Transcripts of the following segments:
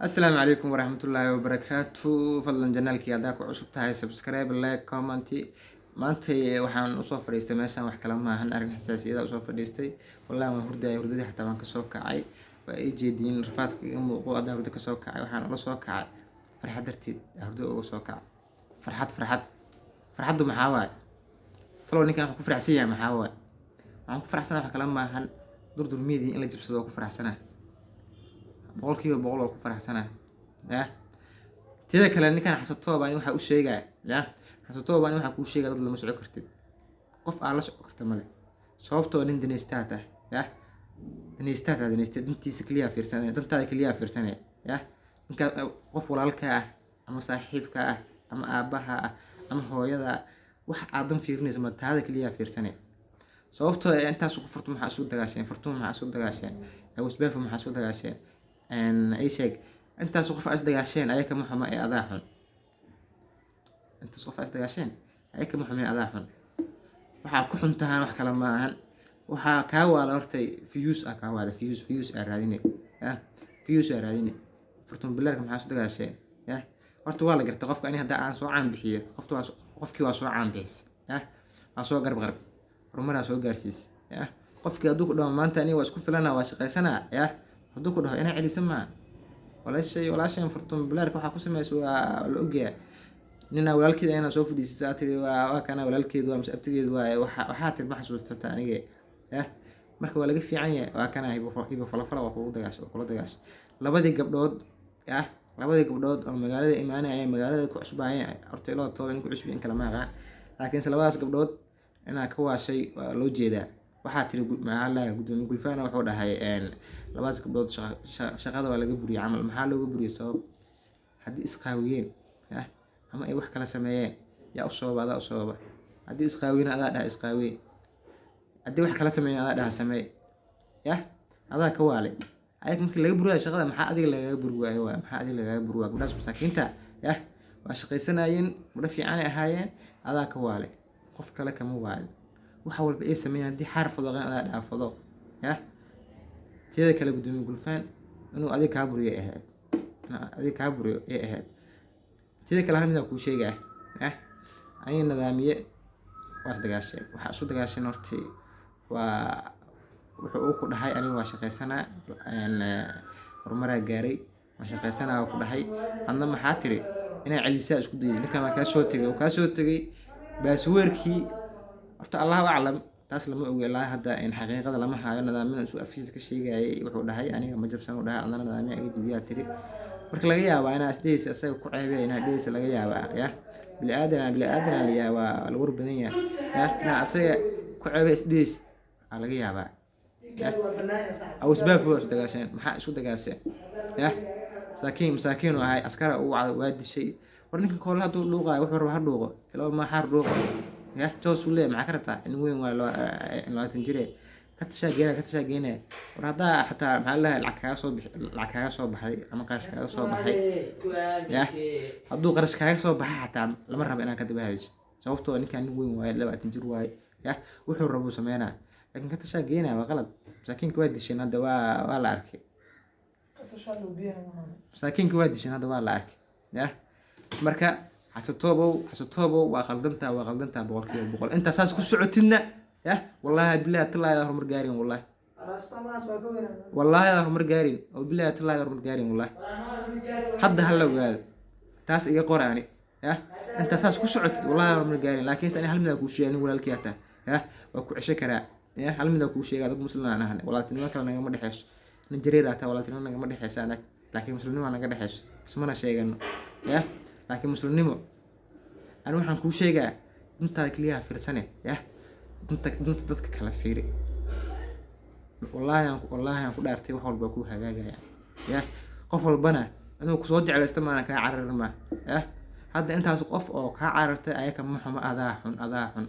Asalaamu calaykum waraxmatullaahi wabarakaatu. Fadlan channelkii haddaa ku cusub tahay, subscribe, like, comment. Maanta waxaan usoo fadhiistay meeshan wax kale maahan, arrin xasaasiyada usoo fadhiistay. Wallahi waan hurdaya, hurdadii xataa waan kasoo kacay. Waa ii jeediin rafaadka iga muuqo. Haddaan hurdo kasoo kacay, waxaan ula soo kacay farxad darteed. Hurdo uga soo kacay farxad, farxad. Farxaddu maxaa waaye talow? Ninkan waxaan ku faraxsan yahay maxaa waaye? Waxaan ku faraxsanaa wax kale maahan, Durdur Media in la jabsado waa ku faraxsanaa, 100% waa ku faraxsanaa. Yah, teeda kale, ninkan Xasatooba ani waxaa u sheegaya, yah, Xasatooba ani waxaa kuu sheegaya, dad lama soco kartid, qof aa la soco karta male, sababtoo nin danaystaa tah. Yah, danaystaa tah, danaysta, dantiisa keliyaa fiirsanaya, dantaada keliyaa fiirsanaya. Yah, ninkaa qof walaalka ah ama saaxiibka ah ama aabbaha ah ama hooyada ah, wax aad dan fiirinaysa ma taada keliyaa fiirsanaya, sababtoo eh intaas qof Fartuun maxaa isu dagaasheen? Fartuun maxaa isu dagaasheen? Awasbeefo maxaa isu dagaasheen? Ii sheeg, intaas qof aa is dagaasheen, ayaka ma xuma ee adaa xun. Intaas qof aa is dagaasheen, ayaka ma xuma ee adaa xun. Waxaa ku xun tahaan wax kale ma ahan, waxaa kaa waala hortay views aa kaa waala, views, views aa raadine. Yah, views aa raadine. Fartuun Bilaarka maxaa isu dagaasheen? Yah, horta waa la gartay qofka. Ani hadda aan soo caan bixiyo qofta, waa qofkii waa soo caan bixis. Yah, waa soo garab qarab, horumaraa soo gaarsiis. Yah, qofkii hadduu ku dhaho maanta aniga waa isku filana, waa shaqaysanaa, yah, hadduu ku dhaho inaa celisa maa. Walaashay, walaashan Fartuun Bilaarka waxaa ku sameysa waa la ogyahay. Ninaa walaalkeeda inaa soo fadhiisisa aa tiri waa kana walaalkeedu waa mise abtigeedu waa waxaa tiri ma xasuustata aniga. Yah, marka waa laga fiican yahay. Waa kana Hibo Falafala waa kugu dagaasha, waa kula dagaasha labadii gabdhood. Yah, labadii gabdhood oo magaalada imaanaya, magaalada ku cusbaayeen horta, ilaa toban in ku cusbi in kale ma aqaan, laakiinse labadaas gabdhood inaa ka waashay waa loo jeedaa. Waxaa tiri, maxaa la gudoomiye Gulfana wuxuu dhahay labadaas gabdhood shaqada waa laga buriyay camal. Maxaa looga buriyay? Sabab haddii isqaawiyeen, yah, ama ay wax kala sameeyeen, yaa u sababa? Adaa u sababa. Haddii isqaawiyeen, adaa dhaha isqaawiye. Haddii wax kala sameeyeen, adaa dhaha sameey. Yah, adaa ka waalay. Ayaga markii laga buriyayo shaqada, maxaa adiga lagaga buri waayo? Waay maxaa adiga lagaga buri waayo? Gabdhahaas masaakiinta, yah, waa shaqaysanayeen, gabdho fiicanay ahaayeen. Adaa ka waalay, qof kale kama waalin. Wax walba ay sameeyeen, haddii xaar fadooqeen, adaa dhaha fadooq. Yah, teeda kale, gudoomiye Gulfaan inuu adiga kaa buriyo ay ahayd, inuu adiga kaa buriyo ay ahayd. Teeda kale, hal midaan kuu sheegaya. Yah, aniga Nadaamiye waa is dagaasheen. Waxaa isu dagaasheen hortay waa wuxuu uu ku dhahay aniga waa shaqaysanaa, horumaraa gaaray, waa shaqaysanaa ku dhahay. Adna maxaa tiri? Inaa celisaa isku dayay. Ninkan waa kaa soo tegay oo kaa soo tegay passwordkii. Horta Allahu aclam, taas lama oga ilaa hadda, in xaqiiqada lama hayo. Nadaamina isuu afkiisa ka sheegayay, wuxuu dhahay aniga ma jabsan u dhahay, adna Nadaamiya iga jabiyaa tiri. Marka laga yaabaa inaa isdhehaysa asaga ku ceebee, inaa dhehaysa laga yaabaa. Yah, bini aadana, bini aadana la yahay, waa la war badan yahay. Yah, inaa asaga ku ceebee isdhehaysa aa laga yaabaa. Yah, Awasbaaf waa isu dagaasheen. Maxaa isu dagaasheen? Yah, masaakiin, masaakiin uu ahay, askara uu wacday, waa dishay. War ninka koole hadduu dhuuqaayo, wuxuu raba ha dhuuqo, ilaa maxaar dhuuqo. Yah, joos uu leeyahay, maxaa ka rabtaa? In weyn waa 20 jire, ka tashaa geynaya, ka tashaa geynaya. War haddaa xataa, maxaa la dhahay, lacag kaaga soo bixi, lacag kaaga soo baxday ama qarash kaaga soo baxay, yah, hadduu qarash kaaga soo baxa xataa lama rabo inaad ka daba hadashid, sababtoo ninkan nin weyn waaye, 20 jir waaye. Yah, wuxuu rabo uu sameynaa, laakiin ka tashaa geynaya waa qalad. Masaakiinka waa disheen, hadda waa la arkay. Masaakiinka waa disheen, hadda waa la arkay. Yah, marka Xasatoobow, Xasatoobow, waa qaldantaa, waa qaldantaa 100%. Intaa saas ku socotidna, yah, wallaahi bilahi tallaahi adaa horumar gaarin, wallahi, wallaahi adaa horumar gaarin, oo bilahi tallaahi adaa horumar gaarin, wallahi. Hadda hala ogaado taas, iga qor ani. Yah, intaa saas ku socotid, wallahi horumar gaarin. Laakiinse ani hal mid aan kuu sheegay, nin walaalkii ataa, yah, waa ku cesho karaa. Yah, hal mid aan kuu sheegaa, dad muslim aan ahanay, walaaltinimo kale nagama dhexeyso. Nin jareer ataa, walaaltinimo nagama dhexeyso anag, laakiin muslimnimo naga dhexeyso, ismana sheegano. Yah, laakiin muslimnimo. Ani waxaan kuu sheegaa, dantaada keliyaha fiirsane. Yah, danta, danta dadka kala fiiri. Wallaahi aan, wallaahi aan ku dhaartay, wax walba kuu hagaagaya. Yah, qof walbana inuu kusoo jeclaysto maana kaa carari maa. Yah, hadda intaas qof oo kaa carartay, ayaka ma xumo, adaa xun, adaa xun.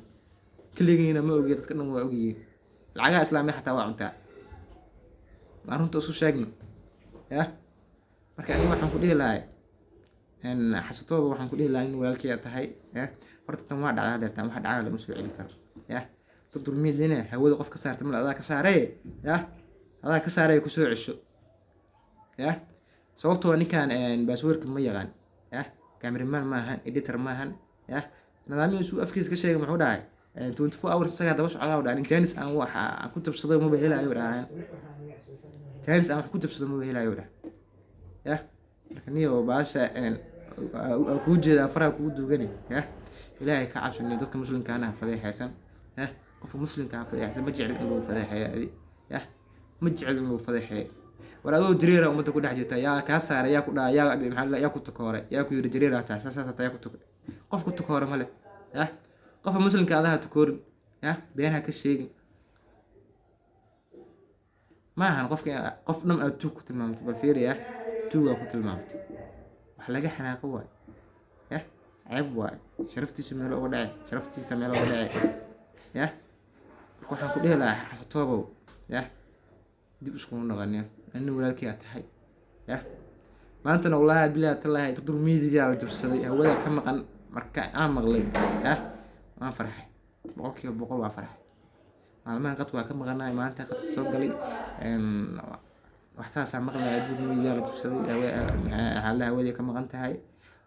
Keligiina ma ogiya, dadka dhan waa ogyihiin. Lacagaha islaamiya xataa waa cuntaa, maan runta isu sheegno? Yah, marka aniga waxaan ku dhihi lahay, Xasatooba, waxaan ku dhihi lahaa in walaalkii aad tahay. Yah, horta tan waa dhacday, hadeertaan waxa dhacana lama soo celin karo. Yah, Durdur Mediana hawada qof ka saarta male, adaa ka saaray. Yah, adaa ka saaray, kusoo cesho. Yah. Sababtoo ninkan passwordka ma yaqaan, yah, cameraman maahan, editor maahan, yah. Nidaamyihiisu afkiisa ka sheegay, muxuu dhahay? 24 hours isagaa daba socdaa u dhahay. Chance aan wax aan ku jabsado maba helayo dhahay, chance aan wax ku jabsado maba helayo dhahay, yah. Marka niyo baasha kuu jeedaa, faraha kugu duugani, yah. Ilaahay ka cabsaniyo, dadka muslimkaana ha fadeexaysan, yah. Qofka muslimka ha fadeexaysan. Ma jeclin in lagu fadeexeeyo adi, yah, ma jeclin in lagu fadeexeeyo. War adoo jareera ummadda ku dhex jirta, yaa kaa saaray? Yaa ku dhaha? Yaa maxaa? Yaa ku takooray? Yaa ku yidhi jareera taa saas saas? Yaa ku tuka? Qof ku takoora male, yah. Qofka muslimka adaha takoorin, yah, been ha ka sheegin. Ma ahan qofka qof dhan aad tuug ku tilmaamtay. Bal fiiri, yah, tuugaa ku tilmaamtay. Wax laga xanaaqo waay, yah, ceeb waay. Sharaftiisa meel uga dhacay, sharaftiisa meel uga dhacay, yah. Marka waxaan ku dhihi lahaa Xasatoobow, yah, dib iskuma noqoniyo. Anina walaalkii aa tahay, yah. Maantana wallaahi bilahi tallaahi Durdur Media la jabsaday, hawada ka maqan. Marka aan maqlay, yah, waan farxay, 100% waan farxay. Maalmahan qad waa ka maqanahay, maanta qadka soo galay. Wax saasaa maqlaya, Durdur Media la jabsaday, maxaa hawadii ka maqan tahay.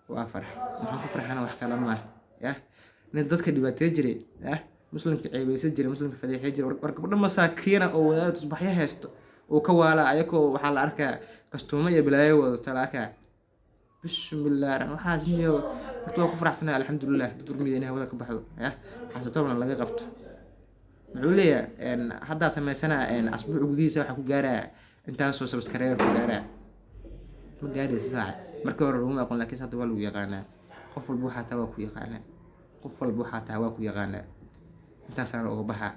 Waa farxay. Waxaan ku farxana wax kale maaha, yah. Nin dadka dhibaatey jiray, yah, muslimka ceebeysan jiray, muslimka fadeexey jiray. War gabdho masaakiina oo wadaada tusbaxyo haysto uu ka waalaa, ayakoo waxaa la arkaa kastuumo iyo balaayo wadata la arkaa. Bismillah, waxaas niyo horta waa ku faraxsanahay, alxamdulilah. Durdur Media inay hawada ka baxdo, yah, Xasatobna laga qabto. Muxuu leeyahay? Haddaa sameysana asbuuc gudihiisa waxaa ku gaaraya intaasoo subscriber ku gaaraa. Ma gaaraysa saaxib. Markii hore laguma aqoon, laakiin hadda waa lagu yaqaanaa. Qof walba waxaa taa waa ku yaqaanaa, qof walba waxaa taa waa ku yaqaanaa. Intaasaana uga baxaa.